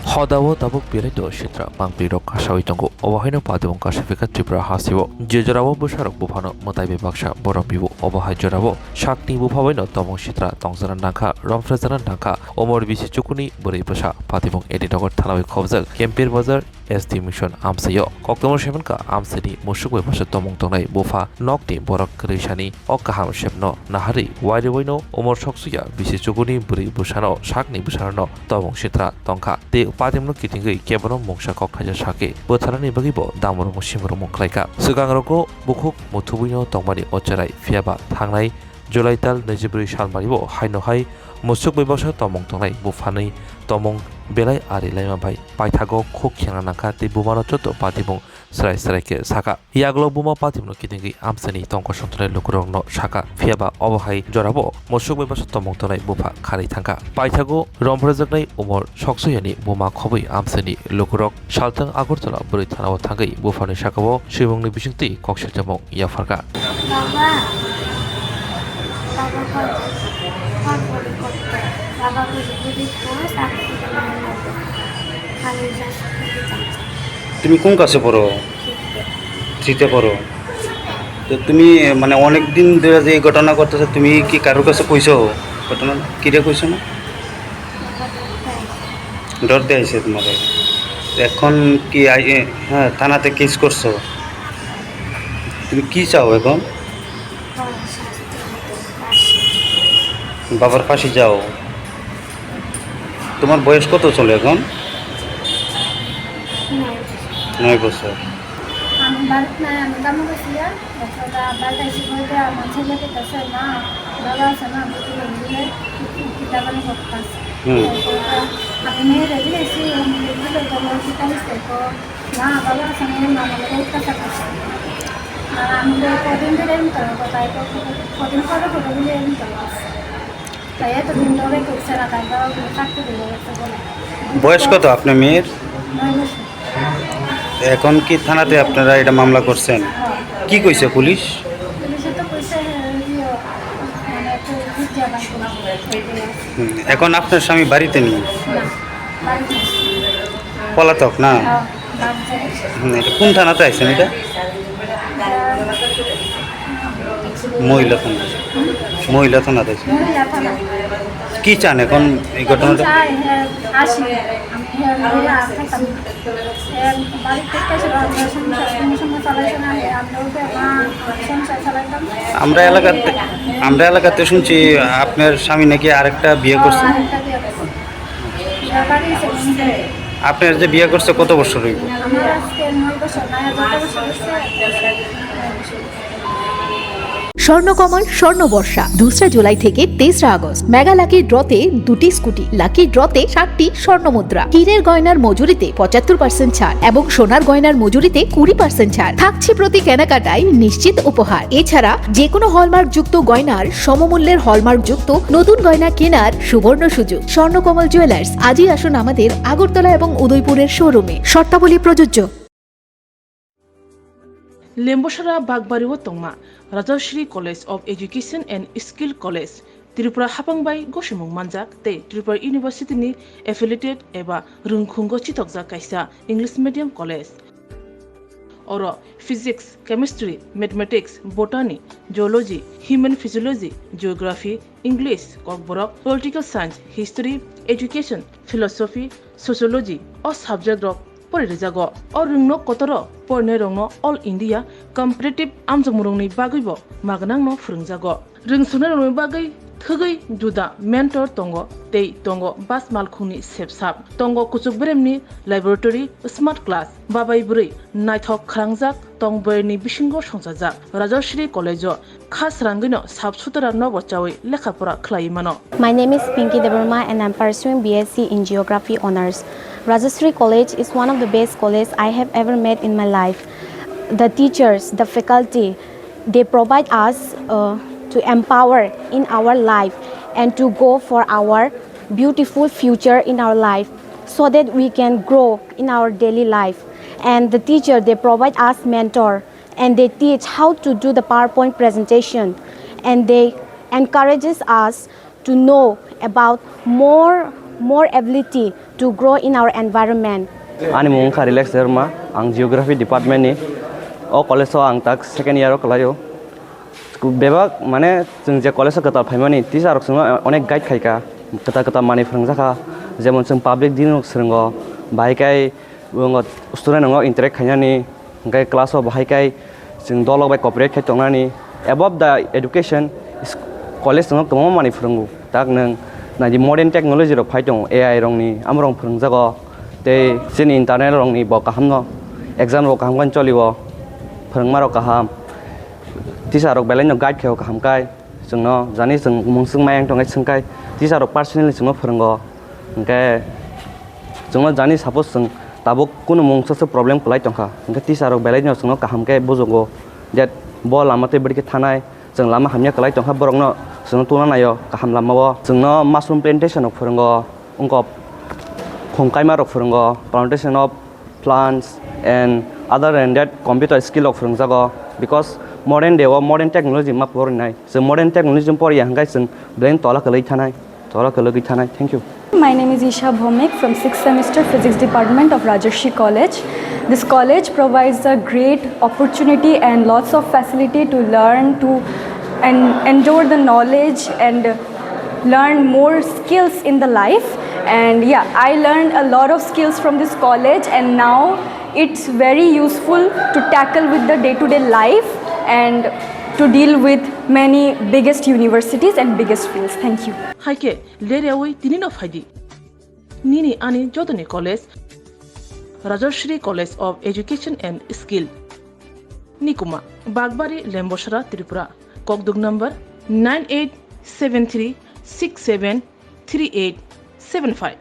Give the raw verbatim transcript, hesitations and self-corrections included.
Hodao tabuk belai do sitra bangpli rok kasawi tongo. Obo haino patimung kasapikha Tripura hasteo. Je jorao bwsarok buphano mwtai bai baksa borom bibo. Obo hai jorao sakni bupha baino tomung sitra tongjakna nangkha, romphrejakna nangkha. Omor bisi chukuni bwrwi bwsa patimung Edinagar thanawi khobjak Kempir Bazar S D Mission amsaio. Koktwma semenkha amsani musuk bai baksa tomung tongnai bupha nokni borok kwrwi sani o kaham sepno naharwi wairiwaino umor soksuya bisi chukuni bwrwi bwsano sakni bwsarokno tomung sitra tongkha. Tei patimno kitingwi kebono mungsa kok thaisa sakhe bwtharnani bagwibo damrokno simrokmung khlaikha. Swkangrogo bukhuk muthubuino tongmani o cherai, phiyaba thangnai July tal naijibrwi salmaribo haino hai musuk bai baksa tomung tongnai buphanwi tomung belai ari laima bai paithago khuk khengna nangkha tei bumano joto patimung srai srai khe sakha. Yagulo buma patimno kitingwi amchaini tongkosong tongnai lukurokno sakha, phiyaba obo hai jorabo musuk bai baksa tomung tongnai bupha kharwi thangkha. Paithago romphrejaknai umor soksoyani buma khobwi amchaini lukurok salthang Agartala bwrwi thanao thangwi buphani sakao swimungni bisingtwi kok sajamung yapharkha. Baba, baba কত? কত বড় করতে? বাবা বুঝি বুঝি তো চাকরি করে না। আমি যা শিখতে চাচ্ছি। তুমি কোন ক্লাসে পড়ো? ফিফথে। থ্রিতে পড়ো। তো তুমি, মানে, অনেক দিন ধরে যে এই ঘটনা করতেছো, তুমি কি কারোর কাছে কইছো ঘটনা? কিরে কইছো না? বাবা ডাকতে আসে। ডর দিয়ে আইছে তোমারে। তো এখন কি আই-, এ, হ্যাঁ, থানাতে কেস করছো? তুমি কি চাও এখন? বাবার শাস্তি হতো, ফাঁসি। বাবার ফাঁসি চাও। তোমার বয়স কত চলে এখন? নয় বছর। নয় বছর। আমি বাড়িতে নাই, আমি কামে গেছিলাম। এরপর বাড়িতে এসে বলতে আমার ছেলেকে তো সে মা, বাবা আছে না, বুঝে বললে, "কি, কি, কি দাবানো করতাস?" হুম। এরপর আমি মেয়ে রেডি হয়েছি, আমি রেডি হয়ে গেল, কি কাজ করবো? না, বাবা আছে না, মা আমাকে অত্যাচার করছে। আর আমি তো কদিন ধরে এরকম করবো, তাই তো কদিন পরে করে বলে এরকম করবো। তাই এতদিন ধরে করছে না, তাই বাবা বলে থাকতে দিল, বলে। বয়স কত আপনার মেয়ের? নয় বছর। এখন কি থানাতে আপনারা এটা মামলা করছেন? হ্যাঁ। কি কইছে পুলিশ? পুলিশে তো কইছে, ইয়ে, মানে, একটু বুঝিয়ে বার করো। হুম, এখন আপনার স্বামী বাড়িতে নেই? না, বাড়িতে নেই। পলাতক না? হ্যাঁ, বাড়িতে নেই। হুম, এটা কোন থানাতে আইছেন এটা? এটা মহিলা থানা। মহিলা থানাতে আইছেন। মহিলা থানা। কি চান এখন এই ঘটনাটা? চাই, হ্যাঁ, আসি। আমি, হ্যাঁ, লইয়া আর খাইতাম না। আমরা এলাকাতে, আমরা এলাকাতে শুনছি আপনার স্বামী নাকি আরেকটা বিয়ে করছে। আপনার যে বিয়ে করছে কত বছর হইব? স্বর্ণকমল স্বর্ণবর্ষা, দোসরা জুলাই থেকে তেসরা আগস্ট। মেগা লাকি ড্রতে দুটি স্কুটি, লাকি ড্রতে সাতটি স্বর্ণ মুদ্রা, হীরের গয়নার মজুরিতে পঁচাত্তর পার্সেন্ট ছাড় এবং সোনার গয়নার মজুরিতে কুড়ি পার্সেন্ট ছাড় থাকছে প্রতি কেনাকাটায় নিশ্চিত উপহার। এছাড়া যে কোনো হলমার্কযুক্ত গয়নার সমমূল্যের হলমার্কযুক্ত নতুন গয়না কেনার সুবর্ণ সুযোগ। স্বর্ণকমল জুয়েলার্স, আজই আসুন আমাদের আগরতলা এবং উদয়পুরের শোরুমে। শর্তাবলী প্রযোজ্য। Lembosara Bagbari o tongma Rajashree College of Education and Skill College, Tripura haphang bai gosimung manjak tei Tripura University ni affiliated eba rwngkhungo chitokjak kaisa English medium college. Oro physics, chemistry, mathematics, botany, zoology, human physiology, geography, English, kokborok, political science, history, education, philosophy, sociology o subject rok pori rijago. O rwngno kotoro porinairokno All India competitive amjokmungrokni bagwibo magnangno phwrwngjago. Rwngsuknairokni bagwi thwgwi juda mentor tongo tei tongo bas malkhungni sepsap. Tongo kuchuk beremni laboratory, smart class, babai bwrwi naithok khalangjak tong boyarni bisingo songchajak. Rajashree College o kha srangwino sap sutra nobo chawi lekha pora khlaiwi mano. My name is Pinky Debbarma and I'm pursuing B S C in Geography Honours. Rajashree College is one of the best colleges I have ever met in my life. The teachers, the faculty, they provide us, uh, to empower in our life and to go for our beautiful future in our life so that we can grow in our daily life. And the teacher, they provide us mentor and they teach how to do the PowerPoint presentation, and they encourages us to know about more more ability to grow in our environment. Ani mung wngkha Relax Debbarma, ang Geography Department ni. O college o ang tak second year o kwlaio. Bebak, mane, chwng je college o kwtal phaimani, teacher rok chwngno onek guide khaikha, kwtal kwtal manwi phwrwngjakha, jemon chwng public dealing rok swrwngo, bahai khai student rokno interact khainani, hwnkhe class o bahai khai chwng dolok bai cooperate khai tongnani. Above the education, is-, college chwngno kwbangma manwi phwrwngo. Tak nwng naidi modern technology rok phai tongo, A I rokni, amorok phwrwngjago. Tei chini internal rokni bo kahamno, exam rok kaham khe cholio, phwrwngma rok kaham. Teacher rok belai no guide khaio kaham khai. Chwngno jani chwng mung swngmai ang tongkhe swngkhai, teacher rok personally chwngno phwrwngo. Hwnkhe chwngno jani suppose chwng tabuk kunu mungsa se problem kwlai tongkha, hwnkhe teacher rok belai no chwngno kaham khe bujugo, that bo lama tei bwrwi khe thanai, chwng lama hamya kwlai tongkha, borokno chwngno tungna naio kaham lamao. Chwngno mushroom plantation rok phwrwngo, wngkok khum kaima rok phwrwngo, plantation of plants and other than that computer skill rok phwrwngjago, because modern day o modern technology ma porinai, chwng modern technology poriya hwnkhe chwng belai tola kwlwi thanai. Thank you. My name is Isha Bhomik from sixth semester Physics Department of Rajarshi College. This college provides a great opportunity and lots of facility to learn, to and endure the knowledge and learn more skills in the life. And yeah, I learned a lot of skills from this college, and now it's very useful to tackle with the day-to-day life and to deal with many biggest universities and biggest fields. Thank you. Hai khe, ler yaui tini no phai di. Nini ani jotoni college, Rajashri College of Education and Skill, Nikuma, Bagbari, Lembosra, Tripura. Kokduk number nine eight seven three six seven three eight seven five.